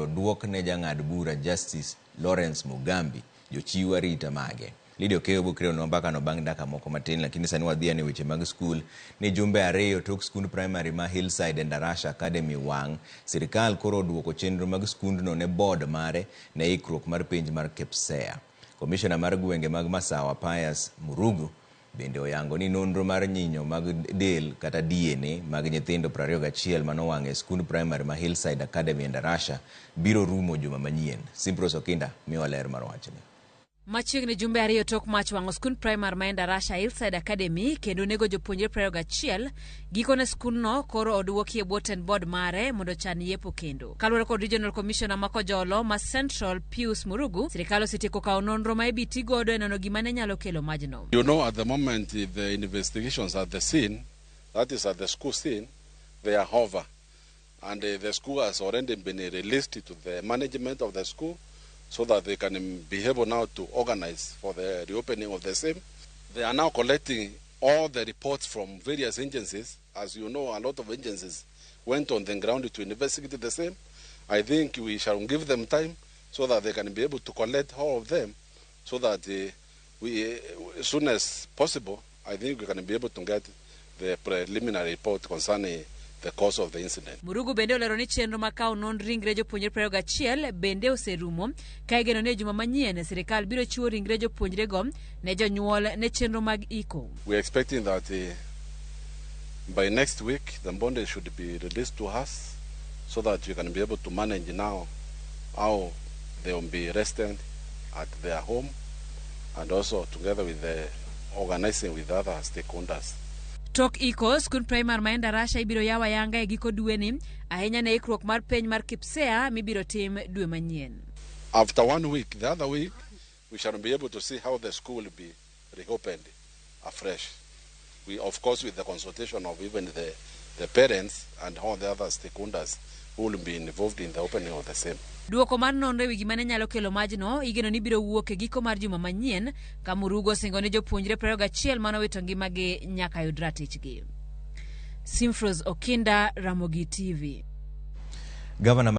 Oduok ne jang'ad bura Justice Lawrence Mugambi jochiw arita mage. Lydia Okeyo biro mbakano bang' dakika moko matin, lakini sani wadhi ane weche mag skul ni jumbe 2 tok skund primary ma Hillside Endarasha Academy wang', sirikal koro oduoko chenro mag skundno ne board mare ne ikruok mar penj mar KPSEA. Komishona mar gwenge mag Masawa Pius Murugu bende oyango ni nonro mar nyinyo mag del kata DNA mag nyithindo 21 manowang' e skund primary ma Hillside Academy Endarasha biro rumo juma manyien. Simpros Okinda miwa ler mar wachni. Machiegni jumbe 2 tok mach wang'o skund primar ma Endarasha Hillside Academy kendo nego jopuonjre 21, gikone skundno koro oduoki e bwo tend board mare mondo chan yepo kendo. Kaluwore kod Regional Commissioner ma Kojolo ma Central Pius Murugu, sirikal osetieko kawo nonro ma ibi ti godo e nono gima ne nyalo kelo majno. At the moment, the investigations at the scene, that is at the school scene, they are over. And the school has already been released to the management of the school so that they can be able now to organize for the reopening of the same. They are now collecting all the reports from various agencies. As you know, a lot of agencies went on the ground to investigate the same. I think we shall give them time so that they can be able to collect all of them so that we, as soon as possible, I think we can be able to get the preliminary report concerning the cause of the incident. Murugu bende olero ni chenro mar kawo nond ringre jopuonjre 21 bende oserumo ka igeno ni e juma manyien sirikal biro chiwo ringre jopuonjrego ne jonyuol ne chenro mag iko. We are expecting that by next week the body should be released to us so that we can be able to manage now how they will be rested at their home and also together with the organizing with other stakeholders. Tok iko skund primar ma Endarasha ibiro yaw ayanga e giko dweni ahinya ne ikruok mar penj mar KPSEA mibiro tim dwe manyien. After one week, the other week, we shall be able to see how the school will be reopened afresh. We, of course, with the consultation of even the parents and all the other stakeholders who will be involved in the opening of the same. Duoko mar nonro ewi gima ne nyalo kelo majno igeno ni biro wuok e giko mar juma manyien ka Murugo osingo ni jopuonjre 21 manowito ngimagi nyaka yud ratichgi. Simfros Okinda, Ramogi TV. Gavana